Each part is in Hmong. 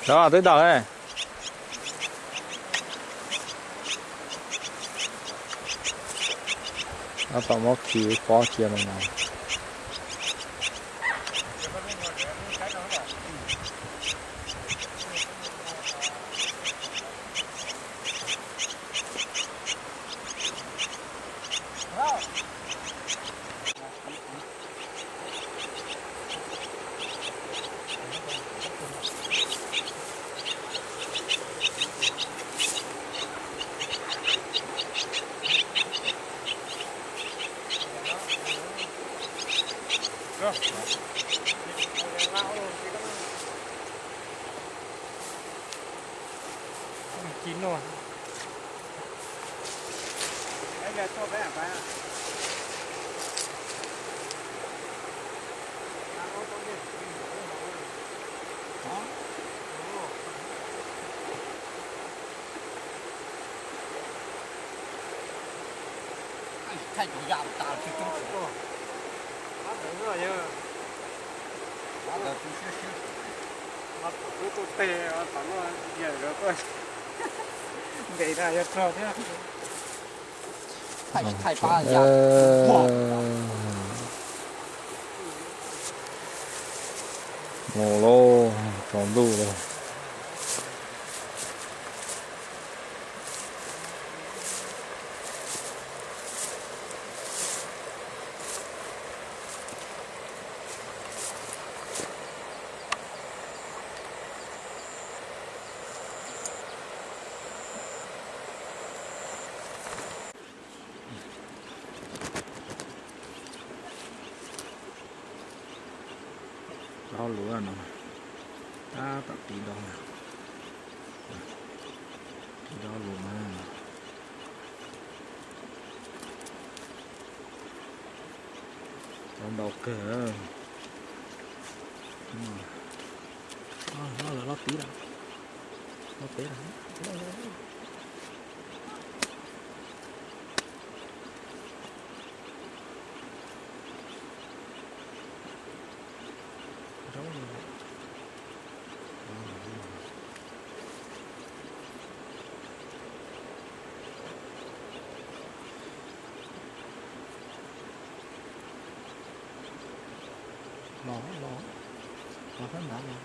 Rov twb tawm ne. Tab tom muab khi pob cia no no. Thaij cov yam tas tsis coob. Nqes na yog rog thiab. Thaij tsis thaij pab yam. Mus lauj, tsaus ntuj lawm. Dob luv no, tab tom tiv dob, tiv dob luv na. Dob ntau kawg. Lawv lob tib lawm, lob peb lawm. Los, los, los sab nrad los.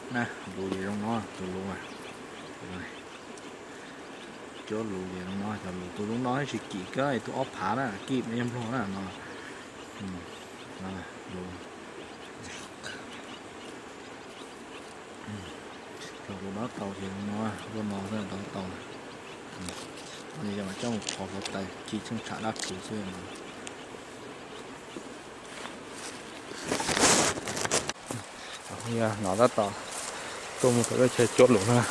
Na, luv ces zoo no, tus luv, cuab luv ces zoo no, cov luv tus luv no tsis kim kab tus ob phav na, kim yog nplog na no. Luv, cov luv dob tau ces zoo no, luaj no dob tau. Yog mas coj mus phov hluav taws khi tsheej tsam dab kuv xwb. Yog no tab tom tuaj mus txog lub chaw cuab luv na.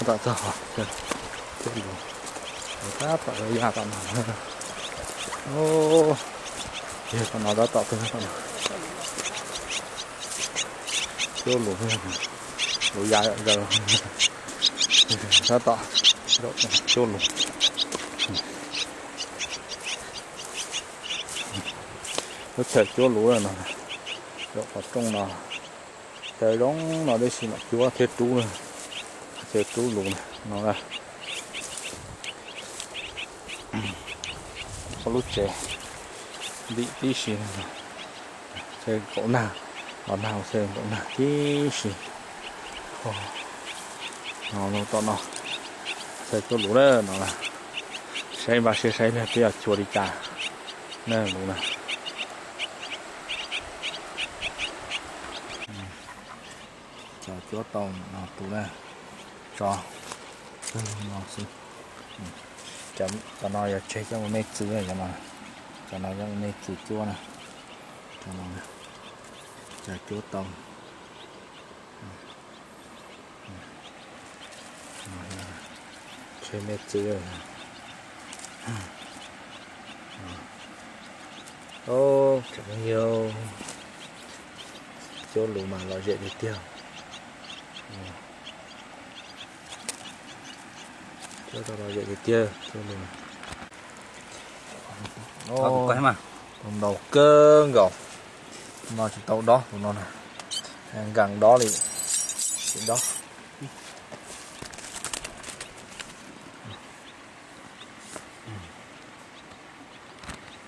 Tab tom txog cuab luv, tab tom yuav ya tom no. Yog tom no tab tom tuaj tom no. Cuab lus, lus ya zaws, tab tom cuab lus. Lub chaw cuab lus no, zaum qhov rooj no, chaw zoo no tib si mam cuab thiab rub, thiab rub lus no na. Ob lub tsev ntim tib si, txhia nkaum nag, los nag txhia nkaum nag tib si. No tom no txhia cuab lus na no, saib npaj siab saib peb yog cuab li cas na lus na. Cov cuab tau no tus na, tso no xwb. Cov no yog tseg coj mus me txwv, cov no yog me txwv cuab na. Cov no, cov cuab tau, tseg me txwv. Tseem yog cuab lus mas lom zem tiag tiag. Cuab tau lom zem tiag tiag cuab lus. Tus ntau kawg nkaus. No tsis tau dob tus no na. Nkees dob li, tsis dob.